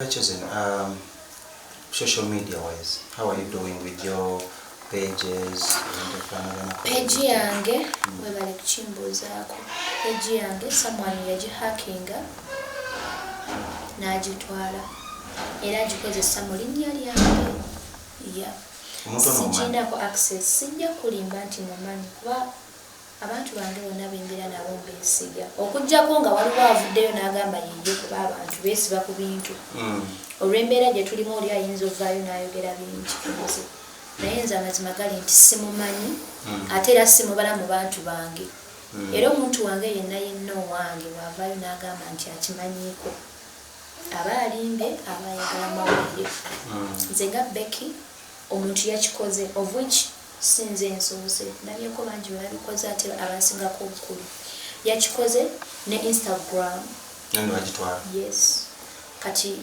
Chosen, social media wise, how are you doing with your pages? Page yange, webale kukimbuuzaako. Page yange someone yagihackinga n'agitwala era agikozesa mu linnya lyange ya. Omuntu ono omumanyi? Siginako access. Sijja kulimba nti mumanyi, kuba abantu bange bonna bembeera nabo mbeesiga, okugjako nga waliwo avuddeyo n'agamba yeye, kuba abantu beesiba ku bintu. Olw'embeera gye tulimu, oli ayinza ovaayo n'ayogera bingi ku nze, naye nze amazima gali nti simumanyi. Ate era simubala mu bantu bange. Era omuntu wange yenna yenna owange bw'avaayo n'agamba nti akimanyiiko, aba alimbye, aba ayagala mawulire. Nze nga Becky, omuntu yakikoze, of which si nze nsoose, ndabyeko bangi bwe babikoze, ate abansingako obukulu. Yakikoze ne Instagram. Nani bagitwala? Yes, kati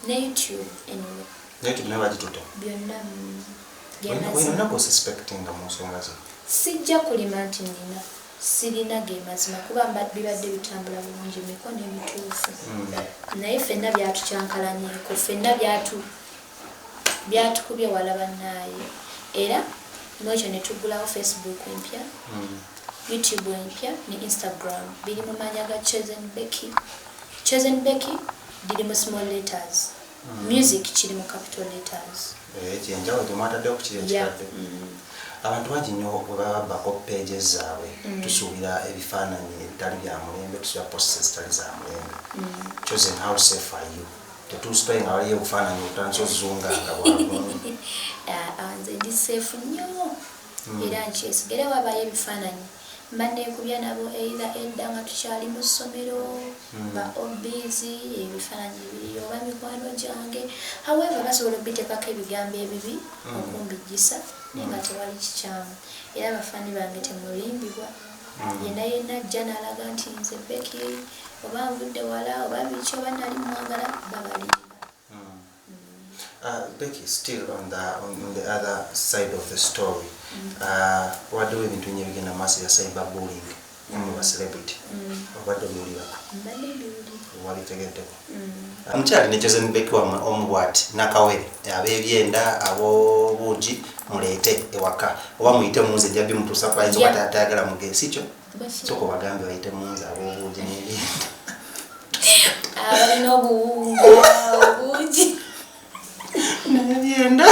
ne YouTube, anyway. YouTube naye bagitutte? Byonna, ge Olina mazima. Olina kususpectinga mu nsonga zino? Sijja kulima nti nina, sirina, ge mazima, kuba bibadde bitambula bulungi, mikono emituufu. Naye ffenna byatukyankalanyeko, ffenna byatukubye wala bannaaye. Era mwekyo ne tuggulawo Facebook empya, YouTube empya ne Instagram. Biri mu manya ga Chosen Becky. Chosen Becky liri mu small letters, music kiri mu capital letters. Eh, kyenjawulo gyemwataddewo ku kiri ekikadde. Abantu bangi nnyo bwe baba babbako pages zaabwe, tusuubira ebifaananyi ebitali bya mulembe, tusuubira posts ezitali za mulembe. Chosen, how safe are you? Tetusipaye nga waliyo obufaananyi obutandisa ozunga nga bwagungu? Ah, ah, nze ndi safe nnyo era nkyesiga. Era wabayo ebifaananyi mba neekubya nabo either edda nga tukyali mu ssomero, ba obs, ebifaananyi biriyo, oba mikwano gyange. However, basobola obiteekako ebigambo ebibi okumbijjisa, naye nga tewali kikyamu. Era abafaani bange temulimbibwa. Yenna yenna ajja n'alaga nti nze Becky, oba nvudde wala, oba biki, oba nali mwagala, babalimba. Becky, still on the other side of the story, waddewo ebintu bingi ebigenda mu maaso ya cyber bullying mu ba celebrity. Obadde obiwulirako? Mbadde mbiwulira. Wabitegeddeko? Omukyali ne Chosen Becky wamwe omu bwati nakawere, ab'ebyenda, ab'obuugi, muleete ewaka oba muyite munze, nja bimutuusa ku ayinza oba tayagala mugensi kyo. Sooka obagambe bayite munze, ab'obuugi n'ebyenda. Abalina obuwunga, obuugi n'ebyenda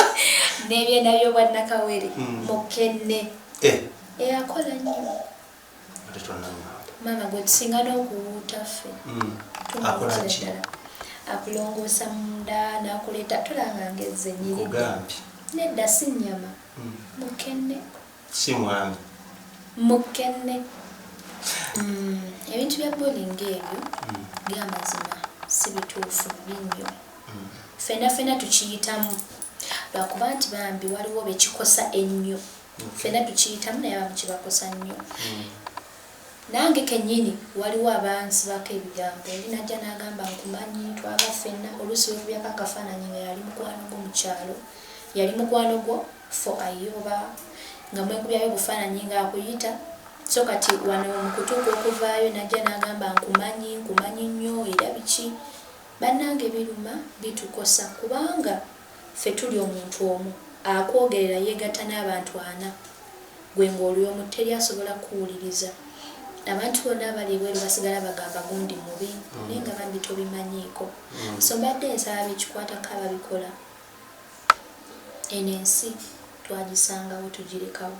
n'ebyenda by'obwannakawere, mukenne. Eh, Eyakola nnyo. Ate tonnamma. Maama gwe tusinga n'okuwuuta ffe. Akola Tumuwuutira ki? ddala. Akulongoosa munda n'akuleeta tolanga ngezze nyiridde. Nkugambye. Nedda, si nnyama. Mukenne. Si mwami? Mukenne. Ebintu bya bullying ebyo byamazima si bituufu, bibi nnyo. Ffenna ffenna tukiyitamu, lwakuba nti bambi waliwo bekikosa ennyo. Ffenna tukiyitamu, naye abamu kibakosa nnyo. Nange kennyini waliwo abansibako ebigambo. Oli najja n'agamba, "Nkumanyi, twava ffenna." Oluusi wekubyako akafaananyi nga yali mukwano gwo mu kyalo, yali mukwano gwo for aye, oba nga mwekubyayo obufaananyi ng'akuyita. So kati wano mu kutuuka okuvaayo najja n'agamba, "Nkumanyi, nkumanyi nnyo," era biki. Bannange, biruma, bitukosa, kubanga ffe tuli omuntu omu akwogerera yeegatta n'abantu ana. Gwe ng'oli omu, teri asobola kukuwuliriza. Abantu bonna abali ebweru basigala bagamba gundi mubi, naye nga bambi tobimanyiiko. So mbadde nsaba bekikwatako ababikola, eno ensi twagisangawo, tugirekawo.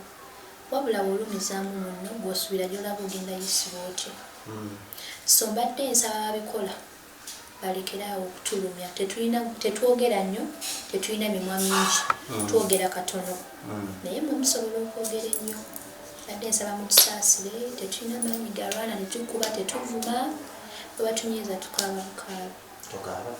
Wabula bw'olumizaamu munno, gw'osuubira gy'olaba ogenda yisibwa otya? So mbadde nsaba babikola balekere awo okutulumya. Tetulina, tetwogera nnyo, tetulina mimwa mingi, twogera katono, naye mwe musobola okwogera ennyo. Badde nsaba mutusaasire. Tetulina maanyi galwana, tetukuba, tetuvuma. Bwe batunyiiza tukaaba bukaaba. Tokaaba?